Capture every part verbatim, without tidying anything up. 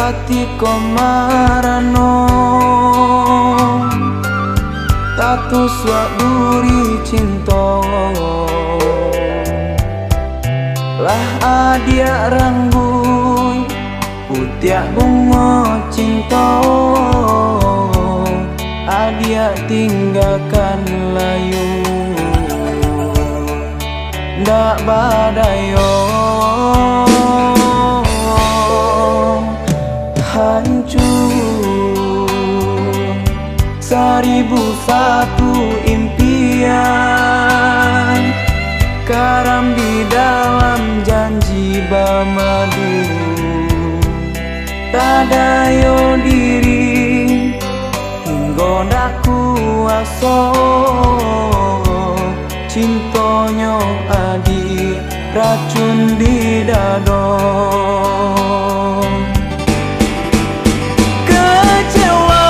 Ati ko marano, tatusuak duri cinto. Lah adiak rangguik, putiak bungo cinto, adiak tinggakan layua. Ndak badayo, hancua saribu satu impian, karam di dalam janji bamadu. Tadayo diri, hinggo ndak kuaso, cintonyo adiak racun di dado. Kecewa,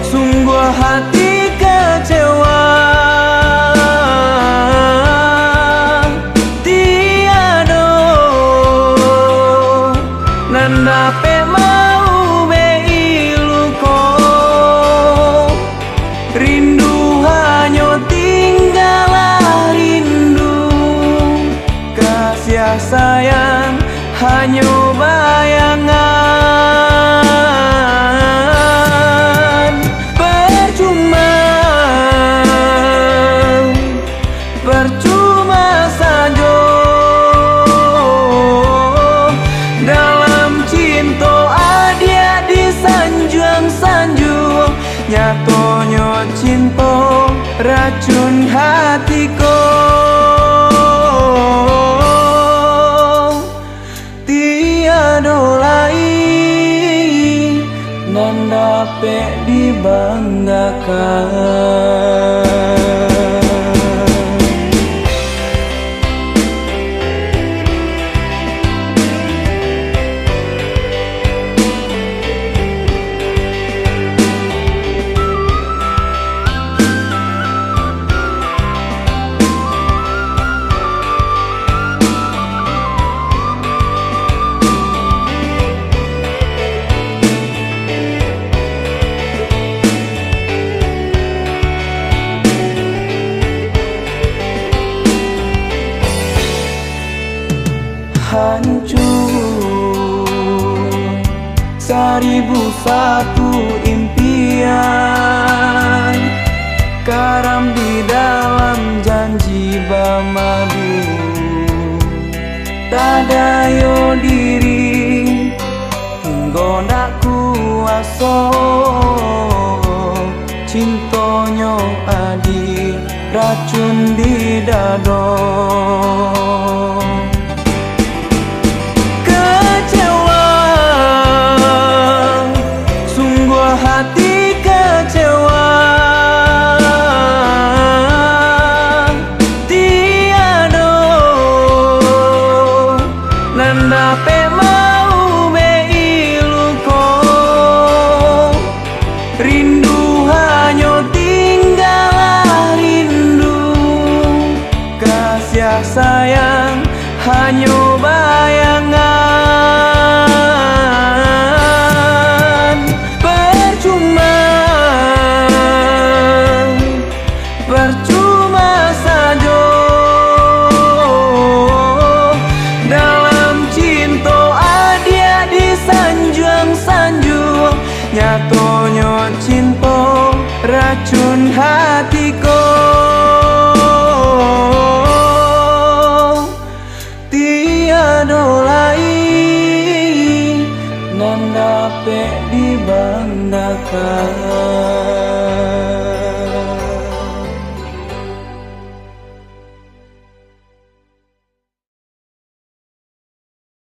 sungguah hati kecewa, tiado nan dapek maubek luko. Rindu hanyo tinggalah rindu, kasiah sayang hanyo bayangan. Percuma, percuma sajo, dalam cinto adiak disanjuang-sanjuang. Nyatonyo cinto racun hati ko. Tiado lai nan dapek dibanggakan. Hancua saribu satu impian, karam di dalam janji bamadu. Tadayo diri, hinggo ndak kuaso, cintonyo adiak racun di dado. Kecewa, sungguah hati kecewa, tiado nan dapek maubek luko. Rindu hanyo tinggalah rindu, kasiah sayang hanyo bayangan. Percuma, percuma sajo, dalam cinto adiak disanjuang-sanjuang. Nyatonyo cinto racun hati ko. Tiado lai nan dapek dibanggakan.